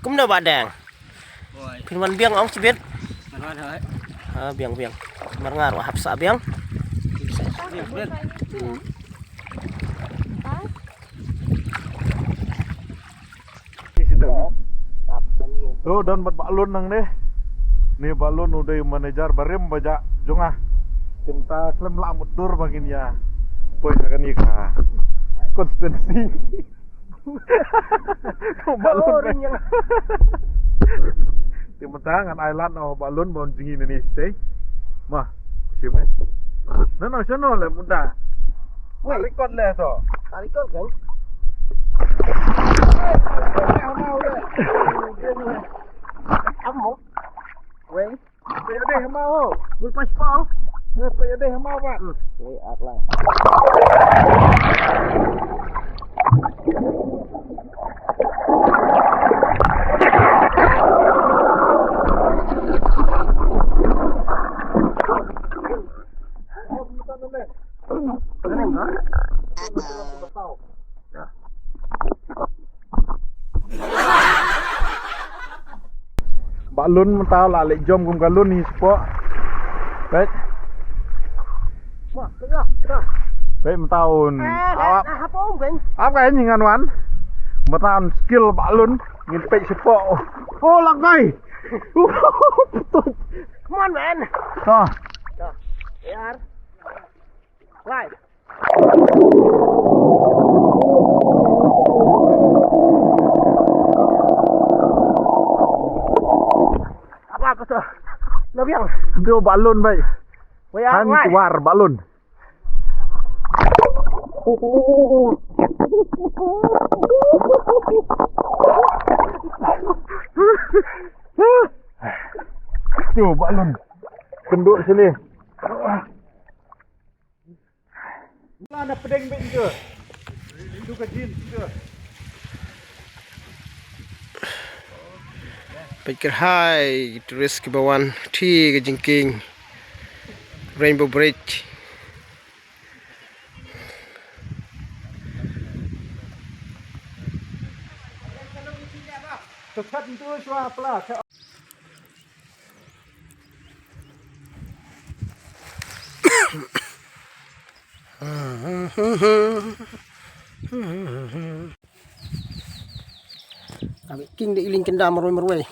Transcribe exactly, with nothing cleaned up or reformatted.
Kumno Bah Deng? Oi. Phin wan biang ong shibit. Wan wan hoi. Ha, biang biang. Mar nga ruh hap sah biang. Biang, biang. Hmm. To don bad Bah Lun nangne. Ni Bah Lun u dei manager barim ba jah jong nga. Te mynta khlem lah mutdur ba ngin ïa poi ha kane ka constituency. Bah Lun. Te mynta ngan ai lad noh Bah Lun ba un jngi nangne shatei. Ma, shim eh. No no, shano le mynta. Wei. Record le to. Record kan? Amo. Wei. Peit ïa dei ha maw. Bul pas pong. Peit ïa dei ha maw, Bah. Wei, ak lai. Bah Lun mynta la leh jom kum ka Lun hi sport. Peit. Peit mynta un. Ap ka ngan wan. Mynta un skill Bah Lun ngin peit sport. Oh, la kai. Come on, man. To. Yar. Right. Apa kata? Nabiang. Ndu Bah Lun bai. Wei, han wei. War Bah Lun. Tu Bah Lun. Kenduk sini. Lah na pedeng bit tu. Itu ka jin tu. Peit kyrhai tourist kiba wan ti ka jingkieng Rainbow Bridge. King de iling kenda marwei marwei.